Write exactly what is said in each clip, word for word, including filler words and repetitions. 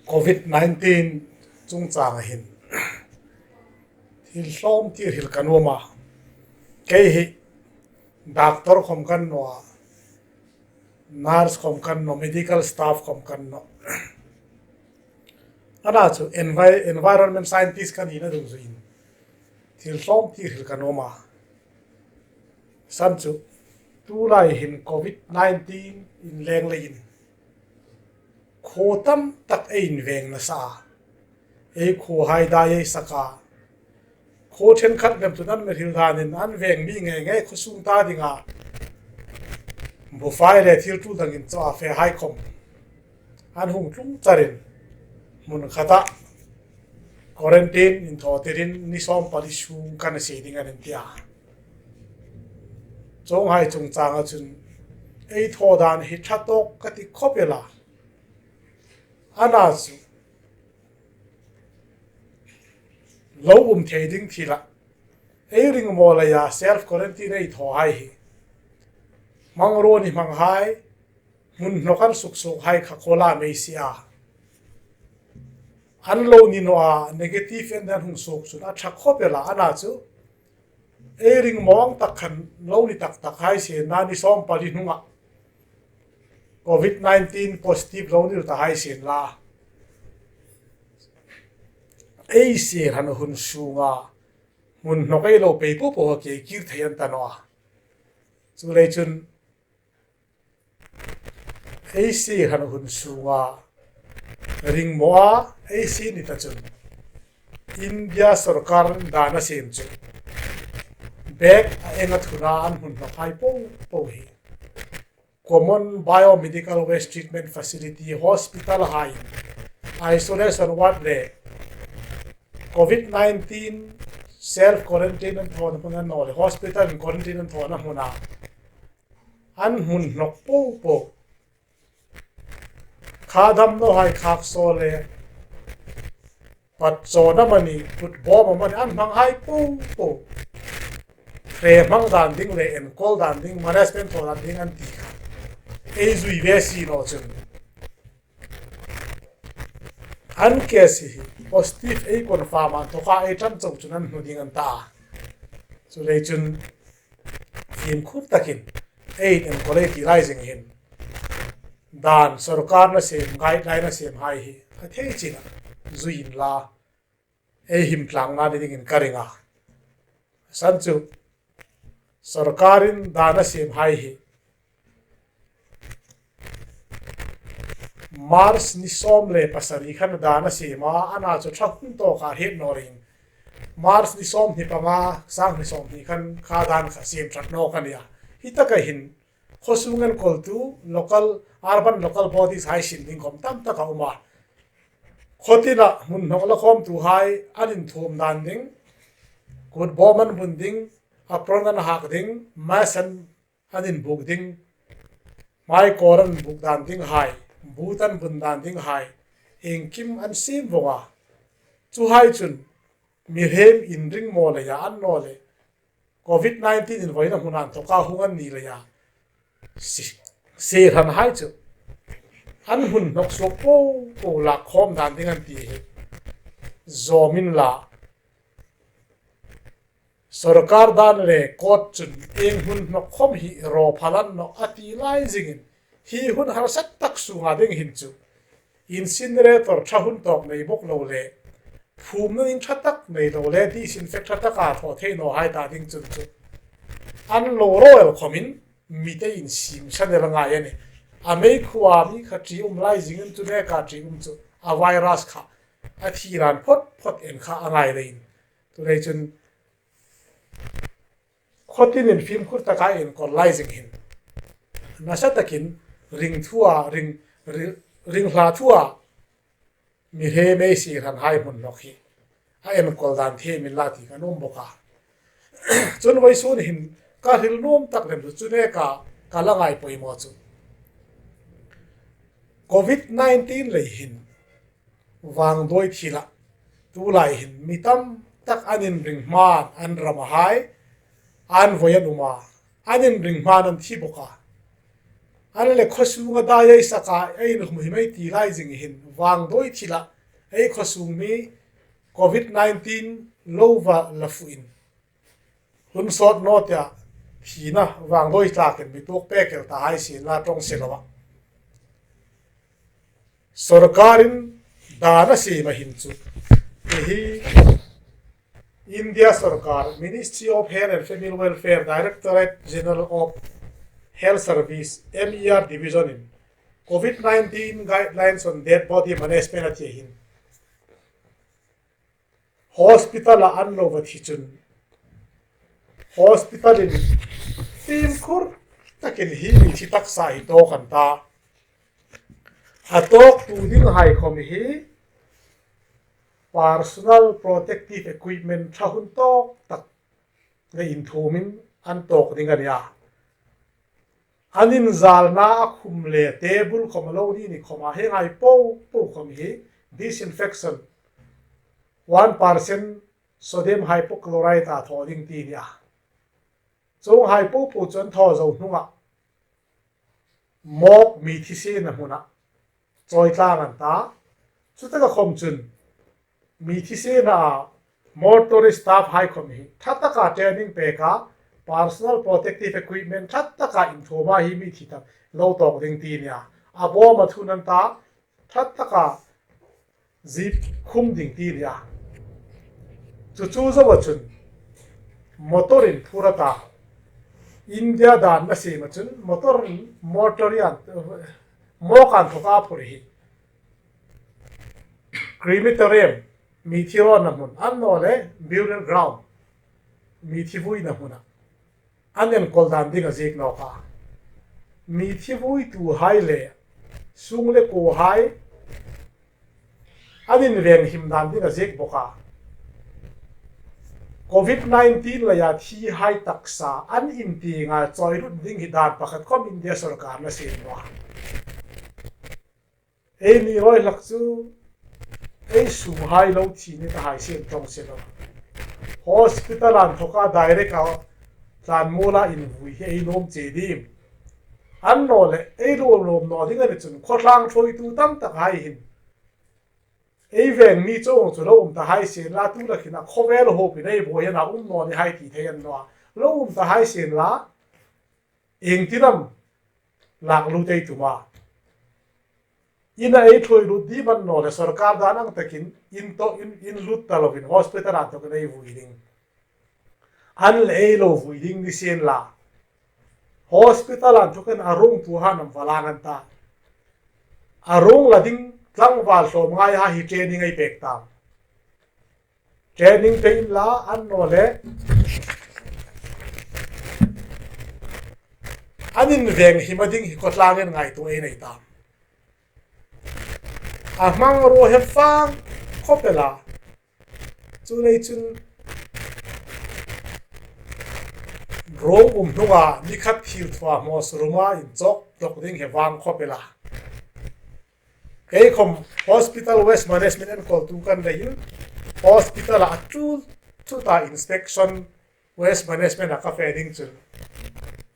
Covid nineteen chungchanga hin thil hlawm tir hril ka nuom a. Kei hi doctor khom ka ni naw a, nurse khom ka ni naw, medical staff khom ka ni naw. Ana chu envi-, environment scientist ka nina dungzuiin thil hlawm tir hril ka nuom a. San chu tulai hin Covid nineteen inleng leiin khuo tam tak ei inveng nasa a. Ei khuohai dai ei sak a. Khuo ṭhenkhat lem chu an mi hril danin an veng mi ngei ngei khuo sung ta dinga bufai le thil tul dangin chaw a fehai khom an hung tlung charin hmun khata quarantine inthawtirin ni sawm pali sung kan sie ding an inti a. Chuonghai chungchanga chun ei thaw dan hi ṭha tawk ka ti khawp el a. Ana chu lo um thei ding thila ei ring maw leia self quarantine ei thawhai hi hmangruo ni hmanghai hmun hnawk an suksuokhai kha khuolam ei sie a. An lo ni naw a, negative an hung suok chun a ṭha khawp el a. Ana chu ei ring maw ang tak khan lo ni tak tak hai sien la, ni sawm pali hnunga Covid nineteen positive lo ni ta hai sien la, ei sie hran hun sunga hmun hnawk ei lo pei po po kei kir thei an ta naw a. Chuleiin chun ei sie hran hun sunga ring maw a, ei sie ni ta chun India sawrkar dan a siem chu bag a eng a thuna an hmun hnakhai po po hi common biomedical waste treatment facility, hospital hai, isolation ward le Covid nineteen self quarantine an thawna hmun an naw le hospital quarantine an thawna hmuna an hmun hnawk po po. Kha damnawhai khak saw le pat chawn amani, kut bawm amani an hmanghai po po. Hre hmang dan ding le enkawl dan ding, management thaw dan ding an ti kha ei zui ve si naw chun an case hi positive ei confirm a inthawka ei ṭan chau chun an hnu ding an ta. Chuleiin chun fimkhur takin ei enkawl ei ti lai zing hin dan sawrkar nasem, guideline nasem hai hi a thei china zui inla ei him tlangna ni dingin ka ring a. San chu sawrkarin dan a siem hai hi March ni sawm le pasari khan dan a siem a, ana chu ṭha hun tawka hriet naw ringin March ni sawmhni panga, sang hni sawmhni khan kha dan kha siem ṭhat nawk a nih a. Hi taka hin khaw sung enkawltu local, urban local bodies hai sin ding khom tam tak a um a. Khaw tina hmun hnawk la khawmtuhai an inthuom dan ding, kut bawm an bun ding, apron an hak ding, mask an, an inbuk ding, hmaikawr an buk dan ding hai, boot an bun dan ding hai, iengkim an siem vawng a. Chuhai chun mihriem inring maw leia an naw le Covid nineteen invawiin a hmuna inthawka hung an ni leia si, sie hranhai chu an hmun hnawk suok po po lak khawm dan ding an ti hi zawm inla, sawrkar dan le court chun ieng hmun hnawk khawm hi raw phal a ni naw a ti lai zingin hi hun harsa tak sunga ding hin chu incinerator ṭha hun tawk nei bawk lo le, phumna ding ṭha tak nei lo le, disinfect ṭha taka thaw thei nawhai ta ding chun chu an lo raw el khomin mite insim san el a ngai a nih. A meikhuwa mi kha ṭi um lai zingin chu neka ṭi um chu a virus kha a thi ran phawt phawt en kha a ngai leiin. Chuleiin chun khaw tinin fimkhur taka inkawl lai zing hin nasa takin ring thua, ring, ring, ring hla thua mihriem ei sie hranhai hmun hnawk hi a enkawl dan thiem inla ti ka nuom bawk a. Chun vawisun hin ka hril nuom tak lem chu chu neka ka la ngai poimaw chu Covid nineteen lei hin vangduoi thila tulai hin mi tam tak an inring hman an ramahai an vawi an um a, an inring hman an thi bawk a. An le khaw sunga dai ei sak a, ei inkhum hi mei ti lai zing hin, vangdawi thila ei khaw sung mi Covid nineteen lo va la fuin, hun sawt naw tia thina vangdawi tlakin mi tuok pek el ta hai sien la ṭawng se lo a. Sorkarin dan a siem a hin chu, hi India Sorkar, Ministry of Health and Family Welfare, Directorate General of Health Service, M E R Division in Covid nineteen guidelines on dead body management a ti hin, hospital-a an lo va thi chun, hospital-in fimkhur takin hi mi thi taksa hi tawk an ta. A tawktu dinghai khawm hi personal protective equipment ṭha hun tawk tak le inthumin an tawk ding a nia. An inzalna a khum le table khawm a lo ni ni khawma, hienghai po po khawm hi disinfection, one percent sodium hypochlorite a thaw ding ti nia. Chuonghai po po chu an thaw zo hnunga mawk mi thisen a hmuna chawi tlang an ta. Chutaka khawm chun mi thisena mortuary staff hai khawm hi ṭha taka training peka, personal protective equipment ṭha taka inthuoma hi mi thi tak lo tawk ding ti nia. A bawm a thun an ta, ṭha taka zip khum ding ti nia. Chu chu zoa chun motor-in phur a ta. India dan a siem a chun motor, mortuary an, mawk an thawka phur hi crematorium, mi thi rawnna hmun, annawleh burial ground, mi thi vuina hmuna an enkawl dan ding a ziek nawk a. Mi thi vuituhai le sung le kuohai an inveng him dan ding a ziek bawk a. Covid nineteen leia thihai taksa an intienga chawi lut ding hi dan pakhat khawm India sorkarin a siem naw a. Eini rawi hlak chu ei sunghai lo thi ni ta hai sien ṭawng se lo. Hospital an thawka direct-a tlanmuola invui hi ei nuom che dim. Annawleh ei lo nuom naw ding a ni chun khawtlang thuoitu tam tak hai hin ei veng mi chuong chu lo um ta hai sien la, tu lakhina khawvel hopin ei buoi ana um naw ni hai ti thei a ni naw a. Lo um ta hai sien la, iengtin am lak lut ei tum a. Ina ei thuoi lut dim annawleh sorkar dan ang takin in tawk, in, in lut ta lovin hospital an thawkin ei vui ding. An le ei lo vui ding ni sien la. Hospital an thawkin a ruongtuhai an va lang an ta. A ruong la ding tlangval hlawm ngai hai hi training ei pek ta. Training pe inla, annawleh an inveng him a ding hi khawtlangin ngaituo ei nei ta. A hmangruo hi fang khawp el a. Chuleiin chun ruong um hnunga ni khat thil thua hmaw suruma inchawk dawk ding hi vang khawp el a. Kei khawm hospital waste management enkawltu ka ni leiin hospital-a a tul tuta inspection waste management-a ka fe ding chun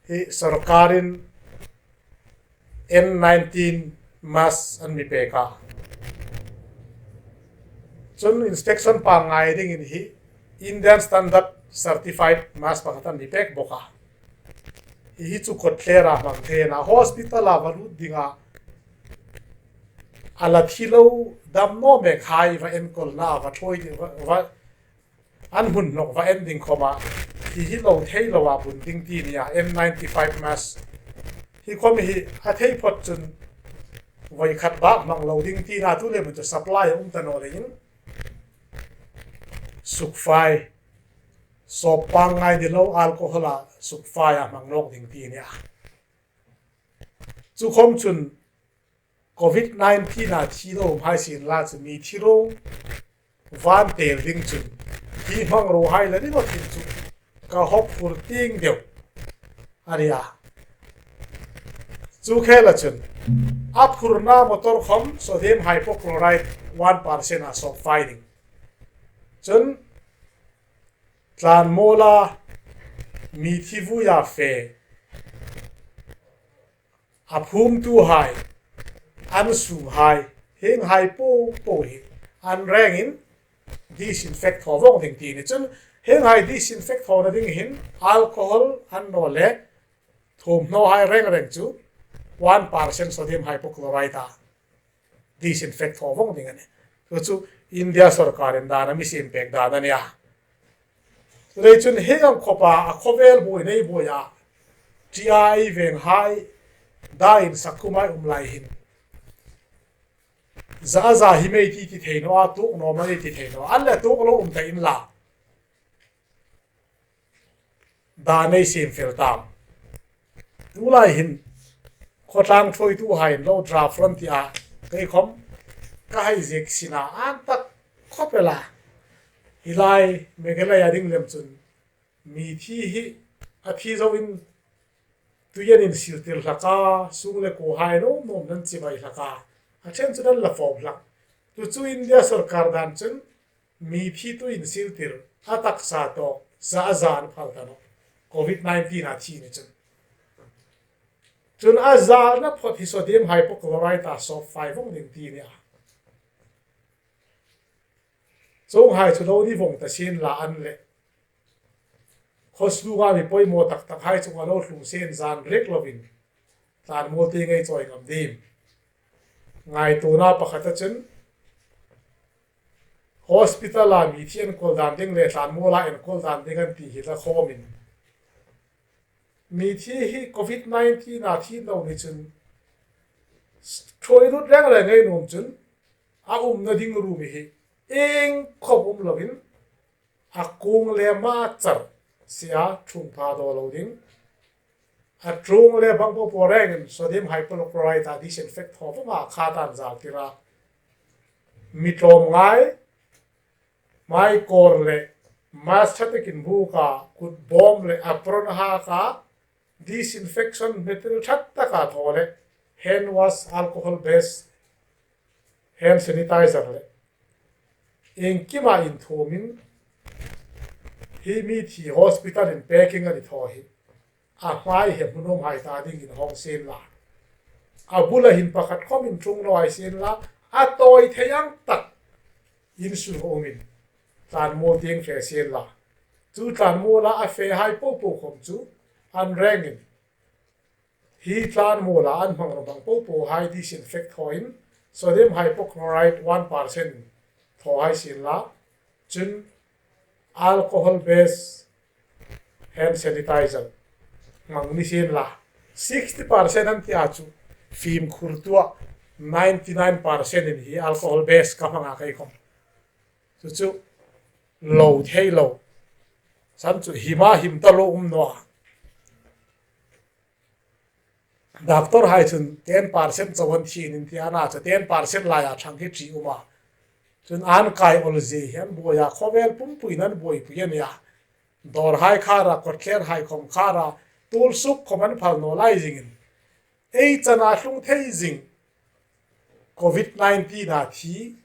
hi sorkarin N nineteen mask an mi pek a. Chun inspection pangngai dingin hi Indian standard certified mask pakhat an mi pek bawk a. Hi hi chu kawtthlerah hmang thei a na, hospital-a va lut dinga a la thi lo dam naw mek hai va enkawlna va thuoi ding, va, va an hun hnawk va en ding khawma hi hi lo thei lo a bun ding ti nia, N ninety-five mask. Hi khawm hi a thei phawt chun voi khat bak hmang lo ding ti na, tu le mun chu supply a um ta naw leiin sukfai, sawp pangngai ni lo alcohol-a sukfai a hmang nawk ding ti nia. Chu khawm chun Covid nineteen-a thi lo um hai sien la chu mi thi ruong va tel ding chun hi hmangruohai la ni lo thil chu ka hawk phur tieng deu a nia. Chu khela chun a phurna motor khawm sodium hypochlorite one percent-a sawp fai ding. Chun tlanmuola mi thi vuia fe, a phumtuhai, an sunghai, hienghai po po hi an rengin disinfect thaw vong ding ti ni chun, hienghai disinfect thawna ding hin alcohol annawleh thuomhnawhai reng reng chu one percent sodium hypochlorite a disinfect thaw vong ding a nih. Chu chu India sawrkarin dan a mi siem pek dan a nih a. Chuleiin chun hieng ang khawpa a khawvel buoi nei buoi a, ṭia ei venghai dain sakhumai um lai hin, za a za hi mei ti ti thei naw a, tuok naw mei ti thei naw a, an le tuok lo um ta inla, dan ei siem fel tam. Tulai hin khawtlang thuoituhai lo draft ron ti a, kei khom ka hai ziek sina an tak khawp el a. Hi lai Meghalaya ding lem chun mithi hi a thi zoin tui an insil tir hlak a, sung le kuohai nuom nuom an chibai hlak a, a ṭhen chun an la fawm hlak. Chu chu India sawrkar dan chun mithi tui insil tir a taksa tawk za a za an phal ta nawh, covid nineteen a thi ni chun. Chun a zalna phawt hi sodium hypochlorite a sawp fai vong ding ti ni a. Chuonghai chu lo ni vong ta sien la an leh, khawsnunga mi poimaw tak takhai chunga lo tlung sien zan rek lovin tlanmual tieng ei chawi ngam diem? Ngaituona pakhata chun hospital-a mithi enkawl dan ding le tlanmuala enkawl dan ding an ti hi la khawmin, mithi hi covid nineteen a thi lo ni chun, thuoi lut reng reng ei nuom chun, a umna ding room hi ieng khawp um lovin, a kung le ma char sia ṭhung pha daw lo ding. A ṭhung le bang po po rengin sodium hypochlorite a disinfect thaw vong a kha tan zal tir a. Mi tlawm ngai, mai kawr le mask ṭha takin buk a, kut bawm le apron a hak a, disinfection material ṭha taka thaw le hand wash, alcohol based hand sanitizer le iengkima inthuomin, hi mithi hospital-in packing a ni thaw hi a hmai hemhnuomhai ta dingin hawng sien la, a bula hin pakhat khawmin ṭhung naw hai sien la, a tawi thei ang tak insung umin tlanmual tieng fe sien la. Chu tlanmuala a fehai po po khom chu an rengin, hi tlanmuala an hmang rawh bang po pohai disinfect thawin sodium hypochlorite one percent thaw hai sien la, chun alcohol based hand sanitizer hmang ni sien la. Sixty percent an ti a chu fimkhur tua, ninety nine percent-in hi alcohol based ka hmang a kei khom. Chu chu lo thei lo. San chu hima him ta lo um naw a. Doctor-hai chun ten percent chauh an thi an ti a, a na chu ten percent laia ṭhang hi ṭi um a. Chun an kai awl zie hi an buoi a, khawvel pumpuiin an buoipui a nih a. Dawrhai khara, kawtthlerhai khom khara, tuolsuk khom an phal naw lai zingin, ei chana tlung thei zing covid nineteen a thi,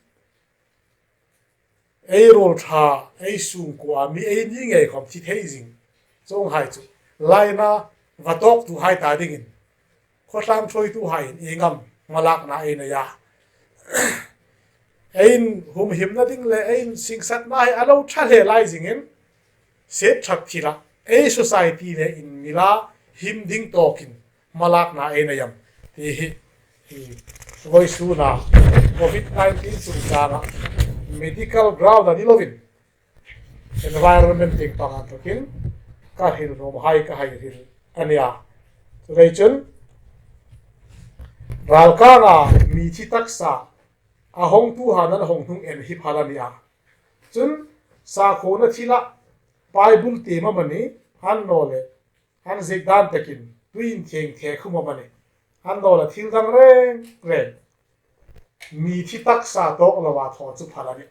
ei ruol ṭha, ei sungkuoa mi ei ni ngei khom thi thei zing. Chuonghai chu laina va tawktuhai ta dingin khawtlang thuoituhaiin ieng am hmalakna ei nei a? Ei inhumhimna ding le ei insingsatna hi a lo ṭha hle lai zingin, siet ṭhat thila ei society le inmila him ding tawkin hmalakna ei nei am ti hi, hi vawisuna covid nineteen chungchanga medical ground a ni lovin, environment tieng panga inthokin ka hril nuomhai ka hai hril a nih a. Chuleiin chun ralkanga mithi taksa a hawngtuhai an hawng hnung en hi phal a nih a. Chun sakhuona thila Bible tiem amanih, annawleh an ziek dan takin tui inthieng the khum amanih, annawleh thil dang reng reng, mithi taksa tawk loa thaw chu phal a nih.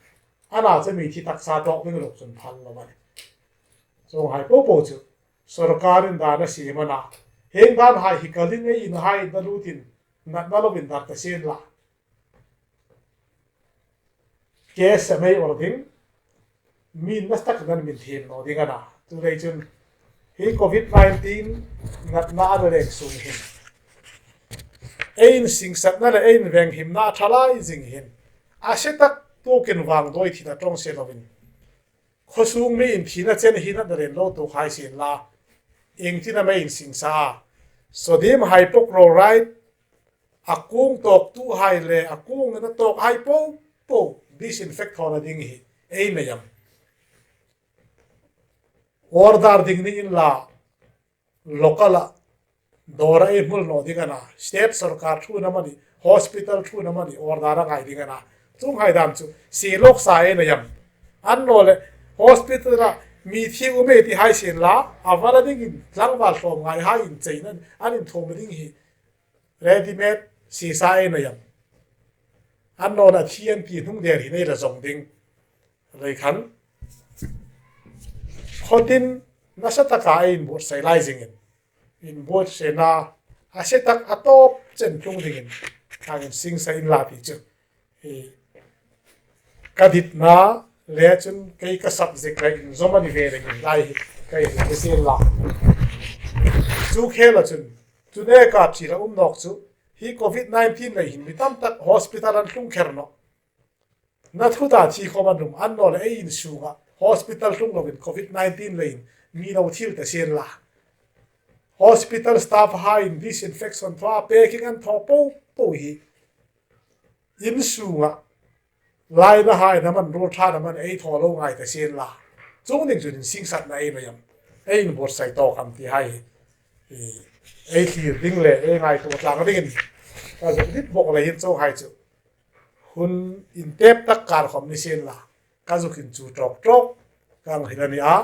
A na chu mithi taksa tawk ding ruok chun phal lo a nih. Chuonghai po po chu sawrkarin dan a siem a na. Hieng danhai hi kalin ei inhai na lutin natna lovin dar ta sien la, case a mei awl ding, mi nasa takin an mi thiem naw ding a na. Chuleiin chun hi covid nineteen natna a leng sung hin ei insingsatna le ei inveng himna a ṭha lai zing hin, a se tak tukin vangdawi thina ṭawng se lovin, khawsung mi inthina chen hi natna ren lo tuok hai sien la, iengtin am ei insingsa a? Sodium hypochlorite a kung tawktuhai le a kung a tawkhai po po disinfect thawna ding hi ei nei am? Order ding ni inla, local-a dawra ei hmul naw ding a na, state sawrkar ṭhuoina amanih, hospital ṭhuoina amanih order a ngai ding a na. Chuonghai dam chu sie lawk sa ei nei am? Annawleh hospital-a mithi um ei ti hai sien la, a va la dingin tlangval hlawm ngaihai incheina an inthuom ding hi ready-made sie sa ei nei am? Annawleh thi an ti hnung der hin ei la zawng ding. Lei khan, khawtin nasa taka ei inbuotsai lai zingin, inbuotsaina a se tak a tawp chen tlung dingin kan insingsa inla ti chu, hi, ka ditna le chun kei ka subject le inzawm a ni ve rengin lai hi ka inhni sien la. Chu khela chun, chu neka thil a um nawk chu, hi covid nineteen lei hin mi tam tak hospital an tlung kher nawh. Na thu ta thi khawm an um, annawleh ei insunga hospital tlung lovin covid nineteen leiin mi lo thil ta sien la, hospital staff-hai in disinfection thaw a, packing an thaw po po hi insunga lainahai naman ruol ṭha naman ei thaw lo ngai ta sien la. Chuong ding chun insingsatna ei nei am? Ei inbuotsai tawk am ti hai hi ei thlir ding le ei ngaituo tlang dingin ka zuk dit bawk lei hin chuonghai chu hun intep tak kar khawm ni sien la, ka zuk inchu tawk tawk ka hang hril a nih a.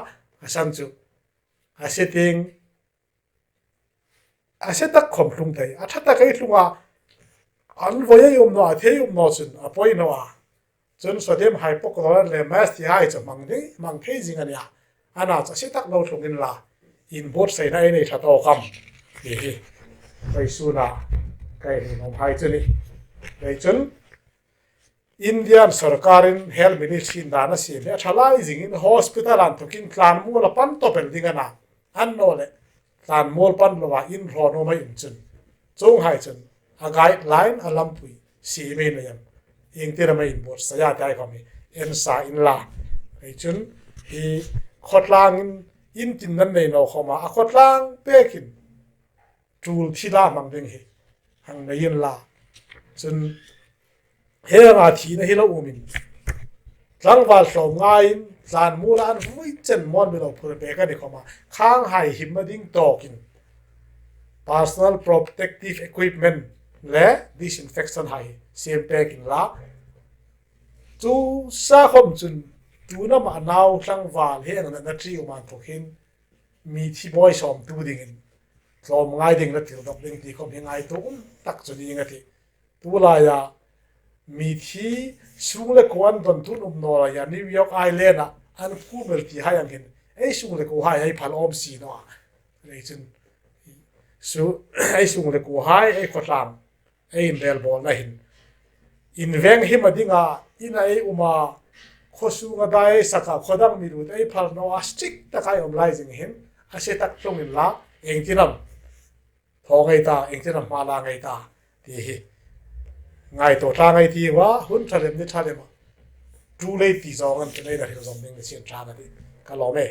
A san chu, a se tieng, a se tak khawm tlung thei, a ṭha tak ei tlung a, an voi ei um naw, a thei um naw chun a poi naw a. Chun sodium hypochlorite le mace ti hai chu hmang ding, hmang thei zing a nih a. Ana chu a se tak lo tlung inla, inbuotsaina ei nei ṭha tawk am ti hi vawisuna ka hei hril nuom hai chu a nih. Lei chun, Indian sawrkarin health ministry-in dan a siem hi a ṭha lai zingin hospital-a inthokin tlanmuol a pan tawp el ding a na, annawleh tlanmuol pan loa inhraw nuom ei um chun, chuonghai chun a guideline, a lampui siem ei nei am? Iengtin am ei inbuotsai a ti hai khawm hi en sa inla. Lei chun, hi khawtlangin in tin nan nei naw khawma, a khawtlang pekin tul thila hmang ding hi hang nei inla. Chun, hienga thina hi lo umin, tlangval hlawm ngaiin tlanmuola an vui chen mawn mi lo phur pek a ni khawma, khanghai himna ding tawkin personal protective equipment le disinfection-hai siem pek inla. Chu sa khawm chun, tu nama nau tlangval hi ang natna ṭi um a inthok hin mithi buoi sawmtu dingin tlawmngai ding le tirdaw ding ti khawm hi ngaituo um tak chu ning a tih. Tulaia mithi sung le kuo an dawn tu an um naw laia New York Island-a an phum el ti hai ang hin ei sung le kuohai ei phal awm si naw a. Lei chun, su, ei sung le kuohai, ei khawtlang, ei inrelbawlna hin, inveng himna dinga ina ei um a, khaw sunga dai ei sak a, khaw dang mi ruot ei phal naw a, strict taka ei um lai zing hin a se tak tlung inla, iengtin am thaw ngei ta, iengtin am hma la ngei ta ti hi ngaituo tlang ei tiu a, hun ṭha lem ni ṭha lema tul ei ti zawng an ti nei la hril zawm ding ni sien tlang a tih ka lawm e.